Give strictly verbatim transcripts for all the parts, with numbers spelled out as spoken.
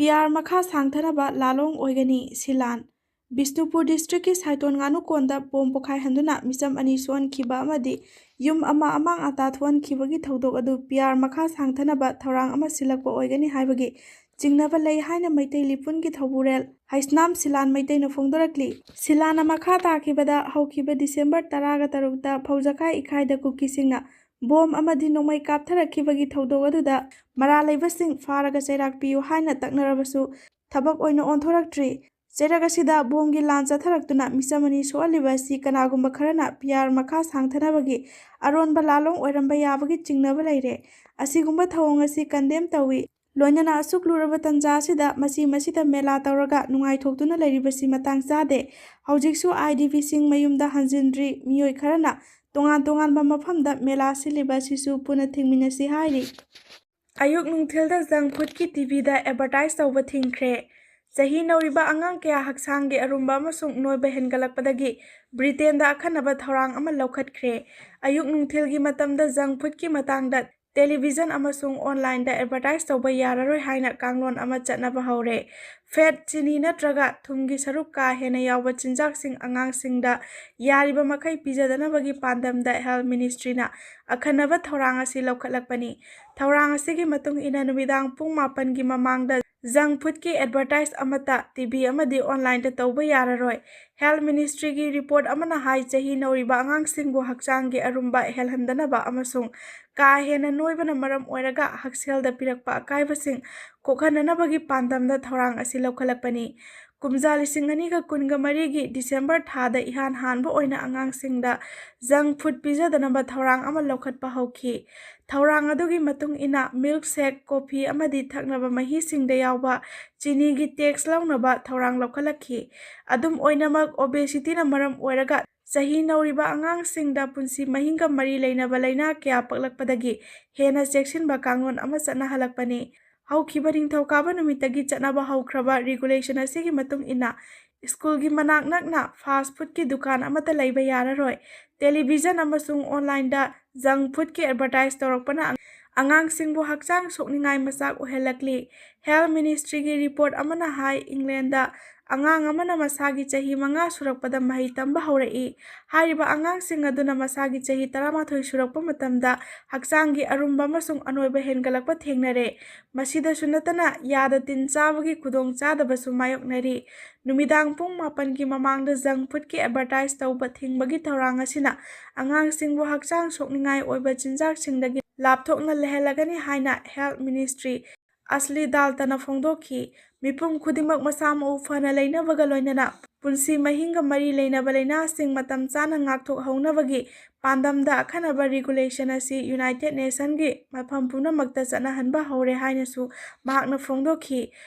P R ꯃꯈꯥ ꯁꯥꯡꯊꯅꯕ ꯂꯥꯂꯣꯡ ꯑꯣꯏꯒꯅꯤ ꯁꯤꯂꯥꯟ꯫ ꯕꯤꯁꯅꯨꯄꯨꯔ ꯗꯤꯁꯇ꯭ꯔꯤꯛꯀꯤ ꯁꯥꯏꯇꯣꯟ ꯉꯥꯅꯨꯀꯣꯟꯗ ꯕꯣꯝ ꯄꯣꯈꯥꯏꯍꯟꯗꯨꯅ ꯃꯤꯆꯝ ꯑꯅꯤ ꯁꯣꯛꯍꯟꯈꯤꯕ ꯑꯃꯗꯤ ꯌꯨꯝ ꯑꯃ ꯑꯃꯥꯡ ꯑꯇꯥ ꯊꯣꯛꯍꯟꯈꯤꯕꯒꯤ ꯊꯧꯗꯣꯛ ꯑꯗꯨ ꯄꯤ ꯑꯥꯔ ꯃꯈꯥ ꯁꯥꯡꯊꯅꯕ ꯊꯧꯔꯥꯡ ꯑꯃ ꯁꯤꯜꯂꯛꯄ ꯑꯣꯏꯒꯅꯤ ꯍꯥꯏꯕꯒꯤ ꯆꯤꯡꯅꯕ ꯂꯩ ꯍꯥꯏꯅ ꯃꯩꯇꯩ ꯂꯤꯄꯨꯟꯒꯤ ꯊꯧꯕꯨꯔꯦꯜ ꯍꯩꯁꯅꯥꯝ ꯁꯤꯂꯥꯟ ꯃꯩꯇꯩꯅ ꯐꯣꯡꯗꯣꯔꯛꯂꯤ꯫ ꯁꯤꯂꯥꯟꯅ ꯃꯈꯥ ꯇꯥꯈꯤꯕꯗ ꯍꯧꯈꯤꯕ ꯗꯤꯁꯦꯝꯕꯔ ꯇꯔꯥꯒ ꯇꯔꯨꯛꯇ ꯐꯧꯖꯈꯥꯏ ꯏꯈꯥꯏꯗ ꯀꯨꯀꯤꯁꯤꯡꯅ ꯕꯣꯝ ꯑꯃꯗꯤ ꯅꯣꯡꯃꯩ ꯀꯥꯞꯊꯔꯛꯈꯤꯕꯒꯤ ꯊꯧꯗꯣꯛ ꯑꯗꯨꯗ ꯃꯔꯥꯜ ꯂꯩꯕꯁꯤꯡ ꯐꯥꯔꯒ ꯆꯩꯔꯥꯛ ꯄꯤꯌꯨ ꯍꯥꯏꯅ ꯇꯛꯅꯔꯕꯁꯨ ꯊꯕꯛ ꯑꯣꯏꯅ ꯑꯣꯟꯊꯣꯔꯛꯇ꯭ꯔꯤ꯫ ꯆꯩꯔꯛ ꯑꯁꯤꯗ ꯕꯣꯝꯒꯤ ꯂꯥꯟ ꯆꯠꯊꯔꯛꯇꯨꯅ ꯃꯤꯆꯝ ꯑꯅꯤ ꯁꯣꯛꯍꯜꯂꯤꯕ ꯑꯁꯤ ꯀꯅꯥꯒꯨꯝꯕ ꯈꯔꯅ ꯄꯤ ꯑꯥꯔ ꯃꯈꯥ ꯁꯥꯡꯊꯅꯕꯒꯤ ꯑꯔꯣꯟꯕ ꯂꯥꯂꯣꯡ ꯑꯣꯏꯔꯝꯕ ꯌꯥꯕꯒꯤ ꯆꯤꯡꯅꯕ ꯂꯩꯔꯦ꯫ ꯑꯁꯤꯒꯨꯝꯕ ꯊꯧꯑꯣꯡ ꯑꯁꯤ ꯀꯟꯗꯦꯝ ꯇꯧꯏ꯫ ꯂꯣꯏꯅꯅ ꯑꯁꯨꯛ ꯂꯨꯔꯕ ꯇꯟꯖꯥ ꯑꯁꯤꯗ ꯃꯆꯤ ꯃꯆꯤꯗ ꯃꯦꯂꯥ ꯇꯧꯔꯒ ꯅꯨꯡꯉꯥꯏꯊꯣꯛꯇꯨꯅ ꯂꯩꯔꯤꯕꯁꯤ ꯃꯇꯥꯡ ꯆꯥꯗꯦ꯫ ꯍꯧꯖꯤꯛꯁꯨ ꯑꯥꯏ ꯗꯤ ꯕꯤꯁꯤꯡ ꯃꯌꯨꯝꯗ ꯍꯟꯖꯤꯟꯗ꯭ꯔꯤ꯫ ꯃꯤꯑꯣꯏ ꯈꯔꯅ ꯇꯣꯉꯥꯟ ꯇꯣꯉꯥꯟꯕ ꯃꯐꯝꯗ ꯃꯦꯂꯥ ꯁꯤꯜꯂꯤꯕ ꯑꯁꯤꯁꯨ ꯄꯨꯟꯅ ꯊꯤꯡꯃꯤꯟꯅꯁꯤ ꯍꯥꯏꯔꯤ꯫ ꯑꯌꯨꯛ ꯅꯨꯡꯊꯤꯜꯗ ꯖꯪ ꯐꯨꯗꯀꯤ ꯇꯤ ꯚꯤꯗ ꯑꯦꯗꯚꯔꯇꯥꯏꯖ ꯇꯧꯕ ꯊꯤꯡꯈ꯭ꯔꯦ꯫ ꯆꯍꯤ ꯅꯧꯔꯤꯕ ꯑꯉꯥꯡ ꯀꯌꯥ ꯍꯛꯆꯥꯡꯒꯤ ꯑꯔꯨꯝꯕ ꯑꯃꯁꯨꯡ ꯅꯣꯏꯕ ꯍꯦꯟꯒꯠꯂꯛꯄꯗꯒꯤ ꯕ꯭ꯔꯤꯇꯦꯟꯗ ꯑꯈꯟꯅꯕ ꯊꯧꯔꯥꯡ ꯑꯃ ꯂꯧꯈꯠꯈ꯭ꯔꯦ꯫ ꯑꯌꯨꯛ ꯅꯨꯡꯊꯤꯜꯒꯤ ꯃꯇꯝꯗ ꯖꯪ ꯐꯨꯗꯀꯤ ꯃꯇꯥꯡꯗ ꯇꯦꯂꯤꯚꯤꯖꯟ ꯑꯃꯁꯨꯡ ꯑꯣꯟꯂꯥꯏꯟꯗ ꯑꯦꯗꯚꯔꯇꯥꯏꯖ ꯇꯧꯕ ꯌꯥꯔꯔꯣꯏ ꯍꯥꯏꯅ ꯀꯥꯡꯂꯣꯟ ꯑꯃ ꯆꯠꯅꯕ ꯍꯧꯔꯦ꯫ ꯐꯦꯠ, ꯆꯤꯅꯤ ꯅꯠꯇ꯭ꯔꯒ ꯊꯨꯝꯒꯤ ꯁꯔꯨꯛ ꯀꯥ ꯍꯦꯟꯅ ꯌꯥꯎꯕ ꯆꯤꯟꯖꯥꯛꯁꯤꯡ ꯑꯉꯥꯡꯁꯤꯡꯗ ꯌꯥꯔꯤꯕ ꯃꯈꯩ ꯄꯤꯖꯗꯅꯕꯒꯤ ꯄꯥꯟꯗꯝꯗ ꯍꯦꯜꯊ ꯃꯤꯅꯤꯁꯇ꯭ꯔꯤꯅ ꯑꯈꯟꯅꯕ ꯊꯧꯔꯥꯡ ꯑꯁꯤ ꯂꯧꯈꯠꯂꯛꯄꯅꯤ꯫ ꯊꯧꯔꯥꯡ ꯑꯁꯤꯒꯤ ꯃꯇꯨꯡ ꯏꯟꯅ ꯅꯨꯃꯤꯗꯥꯡ ꯄꯨꯡ ꯃꯥꯄꯟꯒꯤ ꯃꯃꯥꯡꯗ ꯖꯪ ꯐꯨꯗꯀꯤ ꯑꯦꯗꯚꯔꯇꯥꯏꯖ ꯑꯃꯠꯇ ꯇꯤ ꯚꯤ ꯑꯃꯗꯤ ꯑꯣꯟꯂꯥꯏꯟꯗ ꯇꯧꯕ ꯌꯥꯔꯔꯣꯏ꯫ ꯍꯦꯜꯊ ꯃꯤꯅꯤꯁꯇ꯭ꯔꯤꯒꯤ ꯔꯤꯄꯣꯔꯠ ꯑꯃꯅ ꯍꯥꯏ, ꯆꯍꯤ ꯅꯧꯔꯤꯕ ꯑꯉꯥꯡꯁꯤꯡꯕꯨ ꯍꯛꯆꯥꯡꯒꯤ ꯑꯔꯨꯝꯕ ꯍꯦꯜꯍꯟꯗꯅꯕ ꯑꯃꯁꯨꯡ ꯀꯥ ꯍꯦꯟꯅ ꯅꯣꯏꯕꯅ ꯃꯔꯝ ꯑꯣꯏꯔꯒ ꯍꯛꯁꯦꯜꯗ ꯄꯤꯔꯛꯄ ꯑꯀꯥꯏꯕꯁꯤꯡ ꯀꯣꯛꯍꯟꯅꯅꯕꯒꯤ ꯄꯥꯟꯗꯝꯗ ꯊꯧꯔꯥꯡ ꯑꯁꯤ ꯂꯧꯈꯠꯂꯛꯄꯅꯤ꯫ ꯀꯨꯝꯖꯥ ꯂꯤꯁꯤꯡ ꯑꯅꯤꯒ ꯀꯨꯟꯒ ꯃꯔꯤꯒꯤ ꯗꯤꯁꯦꯝꯕꯔ ꯊꯥꯗ ꯏꯍꯥꯟ ꯍꯥꯟꯕ ꯑꯣꯏꯅ ꯑꯉꯥꯡꯁꯤꯡꯗ ꯖꯪ ꯐꯨꯗ ꯄꯤꯖꯗꯅꯕ ꯊꯧꯔꯥꯡ ꯑꯃ ꯂꯧꯈꯠꯄ ꯍꯧꯈꯤ꯫ ꯊꯧꯔꯥꯡ ꯑꯗꯨꯒꯤ ꯃꯇꯨꯡ ꯏꯟꯅ, ꯃꯤꯜꯛ ꯁꯦꯛ, ꯀꯣꯐꯤ ꯑꯃꯗꯤ ꯊꯛꯅꯕ ꯃꯍꯤꯁꯤꯡꯗ ꯌꯥꯎꯕ ꯆꯤꯅꯤꯒꯤ ꯇꯦꯛꯁ ꯂꯧꯅꯕ ꯊꯧꯔꯥꯡ ꯂꯧꯈꯠꯂꯛꯈꯤ꯫ ꯑꯗꯨꯝ ꯑꯣꯏꯅꯃꯛ, ꯑꯣꯕꯦꯁꯤꯇꯤꯅ ꯃꯔꯝ ꯑꯣꯏꯔꯒ ꯆꯍꯤ ꯅꯧꯔꯤꯕ ꯑꯉꯥꯡꯁꯤꯡꯗ ꯄꯨꯟꯁꯤ ꯃꯍꯤꯡꯒ ꯃꯔꯤ ꯂꯩꯅꯕ ꯂꯥꯏꯅꯥ ꯀꯌꯥ ꯄꯛꯂꯛꯄꯗꯒꯤ ꯍꯦꯟꯅ ꯆꯦꯛꯁꯤꯟꯕ ꯀꯥꯡꯂꯣꯟ ꯑꯃ ꯆꯠꯅꯍꯜꯂꯛꯄꯅꯤ꯫ ꯍꯧꯈꯤꯕ ꯅꯤꯡꯊꯧꯀꯥꯕ ꯅꯨꯃꯤꯠꯇꯒꯤ ꯆꯠꯅꯕ ꯍꯧꯈ꯭ꯔꯕ ꯔꯤꯒꯨꯂꯦꯁꯟ ꯑꯁꯤꯒꯤ ꯃꯇꯨꯡ ꯏꯟꯅ, ꯁ꯭ꯀꯨꯜꯒꯤ ꯃꯅꯥꯛ ꯅꯛꯅ ꯐꯥꯁ ꯐꯨꯗꯀꯤ ꯗꯨꯀꯥꯟ ꯑꯃꯠꯇ ꯂꯩꯕ ꯌꯥꯔꯔꯣꯏ꯫ ꯇꯦꯂꯤꯚꯤꯖꯟ ꯑꯃꯁꯨꯡ ꯑꯣꯟꯂꯥꯏꯟꯗ ꯖꯪ ꯐꯨꯗꯀꯤ ꯑꯦꯗꯚꯔꯇꯥꯏꯖ ꯇꯧꯔꯛꯄꯅ ꯑꯉꯥꯡꯁꯤꯡꯕꯨ ꯍꯛꯆꯥꯡ ꯁꯣꯛꯅꯤꯡꯉꯥꯏ ꯃꯆꯥꯛ ꯑꯣꯏꯍꯜꯂꯛꯂꯤ꯫ Health Ministryꯒꯤ report ꯑꯃꯅ ꯍꯥꯏ, ꯏꯪꯂꯦꯟꯗ ꯑꯉꯥꯡ ꯑꯃꯅ ꯃꯁꯥꯒꯤ ꯆꯍꯤ ꯃꯉꯥ ꯁꯨꯔꯛꯄꯗ ꯃꯍꯩ ꯇꯝꯕ ꯍꯧꯔꯛꯏ꯫ ꯍꯥꯏꯔꯤꯕ ꯑꯉꯥꯡꯁꯤꯡ ꯑꯗꯨꯅ ꯃꯁꯥꯒꯤ ꯆꯍꯤ ꯇꯔꯥꯃꯥꯊꯣꯏ ꯁꯨꯔꯛꯄ ꯃꯇꯝꯗ ꯍꯛꯆꯥꯡꯒꯤ ꯑꯔꯨꯝꯕ ꯑꯃꯁꯨꯡ ꯑꯅꯣꯏꯕ ꯍꯦꯟꯒꯠꯂꯛꯄ ꯊꯦꯡꯅꯔꯦ꯫ ꯃꯁꯤꯗꯁꯨ ꯅꯠꯇꯅ, ꯌꯥꯗ ꯇꯤꯟ ꯆꯥꯕꯒꯤ ꯈꯨꯗꯣꯡꯆꯥꯗꯕꯁꯨ ꯃꯥꯌꯣꯛꯅꯔꯤ꯫ ꯅꯨꯃꯤꯗꯥꯡ ꯄꯨꯡ ꯃꯥꯄꯟꯒꯤ ꯃꯃꯥꯡꯗ junk foodꯀꯤ advertise ꯇꯧꯕ ꯊꯤꯡꯕꯒꯤ ꯊꯧꯔꯥꯡ ꯑꯁꯤꯅ ꯑꯉꯥꯡꯁꯤꯡꯕꯨ ꯍꯛꯆꯥꯡ ꯁꯣꯛꯅꯤꯡꯉꯥꯏ ꯑꯣꯏꯕ ꯆꯤꯟꯖꯥꯛꯁꯤꯡꯗꯒꯤ ꯂꯥꯞꯊꯣꯛꯅ ꯂꯩꯍꯜꯂꯒꯅꯤ ꯍꯥꯏꯅ Health Ministry ꯑꯁꯂꯤ ꯗꯥꯜꯇꯅ ꯐꯣꯡꯗꯣꯛꯈꯤ꯫ ꯃꯤꯄꯨꯝ ꯈꯨꯗꯤꯡꯃꯛ ꯃꯁꯥ ꯃꯎ ꯐꯅ ꯂꯩꯅꯕꯒ ꯂꯣꯏꯅꯅ ꯄꯨꯟꯁꯤ ꯃꯍꯤꯡꯒ ꯃꯔꯤ ꯂꯩꯅꯕ ꯂꯥꯏꯅꯥꯁꯤꯡ ꯃꯇꯝ ꯆꯥꯅ ꯉꯥꯛꯊꯣꯛꯍꯧꯅꯕꯒꯤ ꯄꯥꯟꯗꯝꯗ ꯑꯈꯟꯅꯕ regulation ꯑꯁꯤ United Nationꯒꯤ ꯃꯐꯝ ꯄꯨꯝꯅꯃꯛꯇ ꯆꯠꯅꯍꯟꯕ ꯍꯧꯔꯦ ꯍꯥꯏꯅꯁꯨ ꯃꯍꯥꯛꯅ ꯐꯣꯡꯗꯣꯛꯈꯤ꯫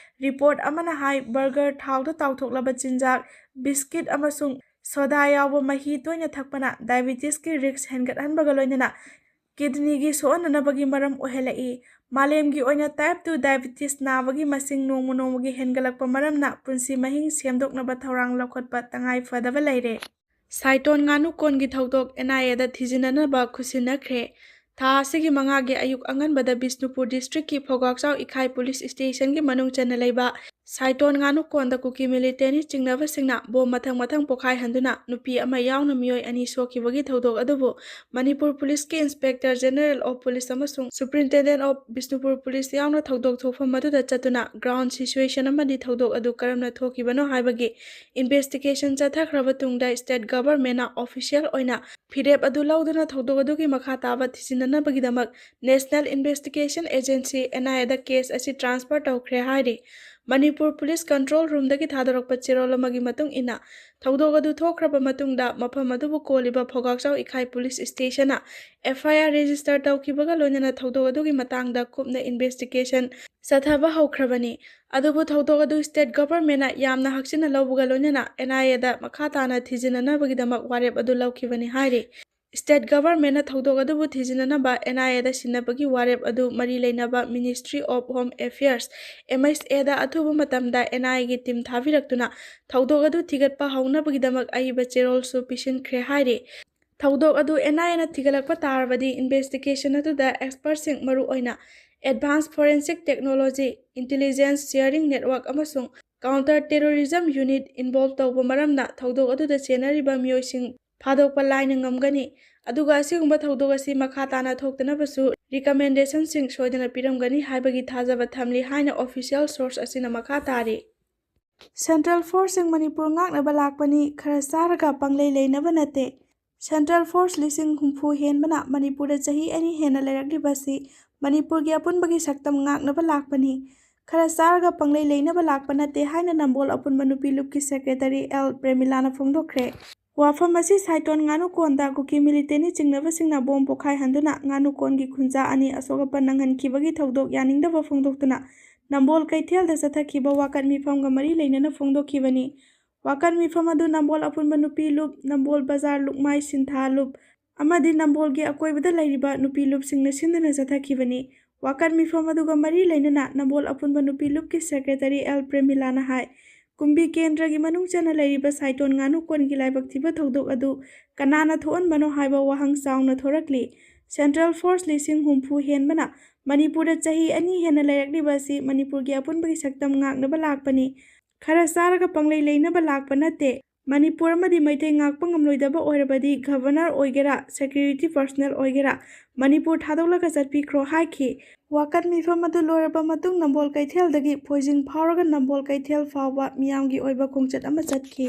Report ꯑꯃꯅ ꯍꯥꯏ, burger, ꯊꯥꯎꯗ ꯇꯥꯎꯊꯣꯛꯂꯕ ꯆꯤꯟꯖꯥꯛ, biscuit ꯑꯃꯁꯨꯡ soda ꯌꯥꯎꯕ ꯃꯍꯤ ꯇꯣꯏꯅ ꯊꯛꯄꯅ diabetesꯀꯤ risk ꯍꯦꯟꯒꯠꯍꯟꯕꯒ ꯂꯣꯏꯅꯅ kidneyꯒꯤ ꯁꯣꯛꯍꯟꯅꯅꯕꯒꯤ ꯃꯔꯝ ꯑꯣꯏꯍꯜꯂꯛꯏ꯫ ꯃꯥꯂꯦꯝꯒꯤ ꯑꯣꯏꯅ type two diabetes ꯅꯥꯕꯒꯤ ꯃꯁꯤꯡ ꯅꯣꯡꯃ ꯅꯣꯡꯃꯒꯤ ꯍꯦꯟꯒꯠꯂꯛꯄ ꯃꯔꯝꯅ ꯄꯨꯟꯁꯤ ꯃꯍꯤꯡ ꯁꯦꯝꯗꯣꯛꯅꯕ ꯊꯧꯔꯥꯡ ꯂꯧꯈꯠꯄ ꯇꯉꯥꯏ ꯐꯗꯕ ꯂꯩꯔꯦ꯫ ꯁꯥꯏꯇꯣꯟ ꯉꯥꯅꯨ ꯀꯣꯟꯒꯤ ꯊꯧꯗꯣꯛ NIAꯗ ꯊꯤꯖꯤꯟꯅꯅꯕ ꯈꯨꯠꯁꯤꯟꯅꯈ꯭ꯔꯦ꯫ ꯊꯥ ꯑꯁꯤꯒꯤ ꯃꯉꯥꯒꯤ ꯑꯌꯨꯛ ꯑꯉꯟꯕꯗ ꯕꯤꯁꯅꯨꯄꯨꯔ districtꯀꯤ ꯐꯧꯒꯥꯛꯆꯥꯎ ꯏꯈꯥꯏ police stationꯒꯤ ꯃꯅꯨꯡ ꯆꯟꯅ ꯂꯩꯕ ꯁꯥꯏꯇꯣꯟ ꯉꯥꯅꯨ ꯀꯣꯟꯗ ꯀꯨꯀꯤ militant ꯆꯤꯡꯅꯕꯁꯤꯡꯅ bomb ꯃꯊꯪ ꯃꯊꯪ ꯄꯣꯈꯥꯏꯍꯟꯗꯨꯅ ꯅꯨꯄꯤ ꯑꯃ ꯌꯥꯎꯅ ꯃꯤꯑꯣꯏ ꯑꯅꯤ ꯁꯣꯛꯈꯤꯕꯒꯤ ꯊꯧꯗꯣꯛ ꯑꯗꯨꯕꯨ Manipur policeꯀꯤ Inspector General of Police ꯑꯃꯁꯨꯡ Superintendent of ꯕꯤꯁꯅꯨꯄꯨꯔ Police ꯌꯥꯎꯅ ꯊꯧꯗꯣꯛ ꯊꯣꯛꯐꯝ ꯑꯗꯨꯗ ꯆꯠꯇꯨꯅ ground situation ꯑꯃꯗꯤ ꯊꯧꯗꯣꯛ ꯑꯗꯨ ꯀꯔꯝꯅ ꯊꯣꯛꯈꯤꯕꯅꯣ ꯍꯥꯏꯕꯒꯤ investigation ꯆꯠꯊꯈ꯭ꯔꯕ ꯇꯨꯡꯗ state governmentꯅ official ꯑꯣꯏꯅ ꯐꯤꯔꯦꯞ ꯑꯗꯨ ꯂꯧꯗꯨꯅ ꯊꯧꯗꯣꯛ ꯑꯗꯨꯒꯤ ꯃꯈꯥ ꯇꯥꯕ ꯊꯤꯖꯤꯟꯅꯅꯕꯒꯤꯗꯃꯛ National Investigation Agency, NIAꯗ case ꯑꯁꯤ transfer ꯇꯧꯈ꯭ꯔꯦ ꯍꯥꯏꯔꯤ꯫ ꯃꯅꯤꯄꯨꯔ police control roomꯗꯒꯤ ꯊꯥꯗꯣꯔꯛꯄ ꯆꯦꯔꯣꯜ ꯑꯃꯒꯤ ꯃꯇꯨꯡ ꯏꯟꯅ, ꯊꯧꯗꯣꯛ ꯑꯗꯨ ꯊꯣꯛꯈ꯭ꯔꯕ ꯃꯇꯨꯡꯗ ꯃꯐꯝ ꯑꯗꯨꯕꯨ ꯀꯣꯜꯂꯤꯕ ꯐꯧꯒꯥꯛꯆꯥꯎ ꯏꯈꯥꯏ police stationꯅ FIR register ꯇꯧꯈꯤꯕꯒ ꯂꯣꯏꯅꯅ ꯊꯧꯗꯣꯛ ꯑꯗꯨꯒꯤ ꯃꯇꯥꯡꯗ ꯀꯨꯞꯅ investigation ꯆꯠꯊꯕ ꯍꯧꯈ꯭ꯔꯕꯅꯤ꯫ ꯑꯗꯨꯕꯨ ꯊꯧꯗꯣꯛ ꯑꯗꯨ state governmentꯅ ꯌꯥꯝꯅ ꯍꯛꯆꯤꯟꯅ ꯂꯧꯕꯒ ꯂꯣꯏꯅꯅ NIAꯗ ꯃꯈꯥ ꯇꯥꯅ ꯊꯤꯖꯤꯟꯅꯅꯕꯒꯤꯗꯃꯛ ꯋꯥꯔꯦꯞ ꯑꯗꯨ ꯂꯧꯈꯤꯕꯅꯤ ꯍꯥꯏꯔꯤ꯫ State governmentꯅ ꯊꯧꯗꯣꯛ ꯑꯗꯨꯕꯨ ꯊꯤꯖꯤꯟꯅꯅꯕ NIAꯗ ꯁꯤꯟꯅꯕꯒꯤ ꯋꯥꯔꯦꯞ ꯑꯗꯨ ꯃꯔꯤ ꯂꯩꯅꯕ Ministry of Home Affairs, MHAꯗ ꯑꯊꯨꯕ ꯃꯇꯝꯗ NIAꯒꯤ team ꯊꯥꯕꯤꯔꯛꯇꯨꯅ ꯊꯧꯗꯣꯛ ꯑꯗꯨ ꯊꯤꯒꯠꯄ ꯍꯧꯅꯕꯒꯤꯗꯃꯛ ꯑꯏꯕ ꯆꯦꯔꯣꯜꯁꯨ ꯄꯤꯁꯤꯟꯈ꯭ꯔꯦ ꯍꯥꯏꯔꯤ꯫ ꯊꯧꯗꯣꯛ ꯑꯗꯨ ꯑꯦꯟ ꯑꯥꯏ ꯑꯦꯅ ꯊꯤꯒꯠꯂꯛꯄ ꯇꯥꯔꯕꯗꯤ, ꯏꯟꯚꯦꯁꯇꯤꯒꯦꯁꯟ ꯑꯗꯨꯗ ꯑꯦꯛꯁꯄꯔꯠꯁꯤꯡ, ꯃꯔꯨꯑꯣꯏꯅ Advanced Forensic Technology, Intelligence Sharing Network ꯑꯃꯁꯨꯡ Counter Terrorism Unit involve ꯇꯧꯕ ꯃꯔꯝꯅ ꯊꯧꯗꯣꯛ ꯑꯗꯨꯗ ꯆꯦꯟꯅꯔꯤꯕ ꯃꯤꯑꯣꯏꯁꯤꯡ ꯐꯥꯗꯣꯛꯄ ꯂꯥꯏꯅ ꯉꯝꯒꯅꯤ꯫ ꯑꯗꯨꯒ ꯑꯁꯤꯒꯨꯝꯕ ꯊꯧꯗꯣꯛ ꯑꯁꯤ ꯃꯈꯥ ꯇꯥꯅ ꯊꯣꯛꯇꯅꯕꯁꯨ ꯔꯤꯀꯃꯦꯟꯗꯦꯁꯟꯁꯤꯡ ꯁꯣꯏꯗꯅ ꯄꯤꯔꯝꯒꯅꯤ ꯍꯥꯏꯕꯒꯤ ꯊꯥꯖꯕ ꯊꯝꯂꯤ ꯍꯥꯏꯅ ꯑꯣꯐꯤꯁꯤꯌꯦꯜ ꯁꯣꯔꯁ ꯑꯁꯤꯅ ꯃꯈꯥ ꯇꯥꯔꯤ꯫ ꯁꯦꯟꯇ꯭ꯔꯦꯜ ꯐꯣꯔꯁꯁꯤꯡ ꯃꯅꯤꯄꯨꯔ ꯉꯥꯛꯅꯕ ꯂꯥꯛꯄꯅꯤ, ꯈꯔ ꯆꯥꯔꯒ ꯄꯪꯂꯩ ꯂꯩꯅꯕ ꯅꯠꯇꯦ꯫ ꯁꯦꯟꯇ꯭ꯔꯦꯜ ꯐꯣꯔꯁ ꯂꯤꯁꯤꯡ ꯍꯨꯝꯐꯨ ꯍꯦꯟꯕꯅ ꯃꯅꯤꯄꯨꯔꯗ ꯆꯍꯤ ꯑꯅꯤ ꯍꯦꯟꯅ ꯂꯩꯔꯛꯂꯤꯕ ꯑꯁꯤ ꯃꯅꯤꯄꯨꯔꯒꯤ ꯑꯄꯨꯟꯕꯒꯤ ꯁꯛꯇꯝ ꯉꯥꯛꯅꯕ ꯂꯥꯛꯄꯅꯤ, ꯈꯔ ꯆꯥꯔꯒ ꯄꯪꯂꯩ ꯂꯩꯅꯕ ꯂꯥꯛꯄ ꯅꯠꯇꯦ ꯍꯥꯏꯅ ꯅꯝꯕꯣꯜ ꯑꯄꯨꯟꯕ ꯅꯨꯄꯤ ꯂꯨꯞꯀꯤ ꯁꯦꯀ꯭ꯔꯦꯇꯔꯤ ꯑꯦꯜ ꯄ꯭ꯔꯦꯃꯤꯂꯥꯅ ꯐꯣꯡꯗꯣꯛꯈ꯭ꯔꯦ꯫ ꯋꯥꯐꯝ ꯑꯁꯤ ꯁꯥꯏꯇꯣꯟ ꯉꯥꯅꯨꯀꯣꯟꯗ ꯀꯨꯀꯤ ꯃꯤꯂꯤꯇꯦꯟꯅꯤ ꯆꯤꯡꯅꯕꯁꯤꯡꯅ ꯕꯣꯝ ꯄꯣꯈꯥꯏꯍꯟꯗꯨꯅ ꯉꯥꯅꯨꯀꯣꯟꯒꯤ ꯈꯨꯟꯖꯥ ꯑꯅꯤ ꯑꯁꯣꯛ ꯑꯄꯟ ꯅꯪꯍꯟꯈꯤꯕꯒꯤ ꯊꯧꯗꯣꯛ ꯌꯥꯅꯤꯡꯗꯕ ꯐꯣꯡꯗꯣꯛꯇꯨꯅ ꯅꯝꯕꯣꯜ ꯀꯩꯊꯦꯜꯗ ꯆꯠꯊꯈꯤꯕ ꯋꯥꯀꯠ ꯃꯤꯐꯝꯒ ꯃꯔꯤ ꯂꯩꯅꯅ ꯐꯣꯡꯗꯣꯛꯈꯤꯕꯅꯤ꯫ ꯋꯥꯀꯠ ꯃꯤꯐꯝ ꯑꯗꯨ ꯅꯝꯕꯣꯜ ꯑꯄꯨꯟꯕ ꯅꯨꯄꯤ ꯂꯨꯞ, ꯅꯝꯕꯣꯜ ꯕꯖꯥꯔ ꯂꯨꯛꯃꯥꯏ ꯁꯤꯟꯊꯥ ꯂꯨꯞ ꯑꯃꯗꯤ ꯅꯝꯕꯣꯜꯒꯤ ꯑꯀꯣꯏꯕꯗ ꯂꯩꯔꯤꯕ ꯅꯨꯄꯤ ꯂꯨꯞꯁꯤꯡꯅ ꯁꯤꯟꯗꯨꯅ ꯆꯠꯊꯈꯤꯕꯅꯤ꯫ ꯋꯥꯀꯠ ꯃꯤꯐꯝ ꯑꯗꯨꯒ ꯃꯔꯤ ꯂꯩꯅꯅ ꯅꯝꯕꯣꯜ ꯑꯄꯨꯟꯕ ꯅꯨꯄꯤ ꯂꯨꯞꯀꯤ ꯁꯦꯀ꯭ꯔꯦꯇꯔꯤ ꯑꯦꯜ ꯄ꯭ꯔꯦꯃꯤꯂꯥꯅ ꯍꯥꯏ, ꯀꯨꯝꯕꯤ ꯀꯦꯟꯗ꯭ꯔꯒꯤ ꯃꯅꯨꯡ ꯆꯟꯅ ꯂꯩꯔꯤꯕ ꯁꯥꯏꯇꯣꯟ ꯉꯥꯅꯨꯀꯣꯟꯒꯤ ꯂꯥꯏꯕꯛ ꯊꯤꯕ ꯊꯧꯗꯣꯛ ꯑꯗꯨ ꯀꯅꯥꯅ ꯊꯣꯛꯍꯟꯕꯅꯣ ꯍꯥꯏꯕ ꯋꯥꯍꯪ ꯆꯥꯎꯅ ꯊꯣꯔꯛꯂꯤ꯫ ꯁꯦꯟꯇ꯭ꯔꯦꯜ ꯐꯣꯔꯁ ꯂꯤꯁꯤꯡ ꯍꯨꯝꯐꯨ ꯍꯦꯟꯕꯅ ꯃꯅꯤꯄꯨꯔꯗ ꯆꯍꯤ ꯑꯅꯤ ꯍꯦꯟꯅ ꯂꯩꯔꯛꯂꯤꯕ ꯑꯁꯤ ꯃꯅꯤꯄꯨꯔꯒꯤ ꯑꯄꯨꯟꯕꯒꯤ ꯁꯛꯇꯝ ꯉꯥꯛꯅꯕ ꯂꯥꯛꯄꯅꯤ, ꯈꯔ ꯆꯥꯔꯒ ꯄꯪꯂꯩ ꯂꯩꯅꯕ ꯂꯥꯛꯄ ꯅꯠꯇꯦ꯫ ꯃꯅꯤꯄꯨꯔ ꯑꯃꯗꯤ ꯃꯩꯇꯩ ꯉꯥꯛꯄ ꯉꯝꯂꯣꯏꯗꯕ ꯑꯣꯏꯔꯕꯗꯤ ꯒꯚꯔꯅꯔ ꯑꯣꯏꯒꯦꯔꯥ, ꯁꯦꯀ꯭ꯌꯨꯔꯤꯇꯤ ꯄꯔꯁꯅꯦꯜ ꯑꯣꯏꯒꯦꯔꯥ, ꯃꯅꯤꯄꯨꯔ ꯊꯥꯗꯣꯛꯂꯒ ꯆꯠꯄꯤꯈ꯭ꯔꯣ ꯍꯥꯏꯈꯤ꯫ ꯋꯥꯀꯠ ꯃꯤꯐꯝ ꯑꯗꯨ ꯂꯣꯏꯔꯕ ꯃꯇꯨꯡ ꯅꯝꯕꯣꯜ ꯀꯩꯊꯦꯜꯗꯒꯤ ꯐꯣꯏꯖꯤꯡ ꯐꯥꯎꯔꯒ ꯅꯝꯕꯣꯜ ꯀꯩꯊꯦꯜ ꯐꯥꯎꯕ ꯃꯤꯌꯥꯝꯒꯤ ꯑꯣꯏꯕ ꯈꯣꯡꯆꯠ ꯑꯃ ꯆꯠꯈꯤ꯫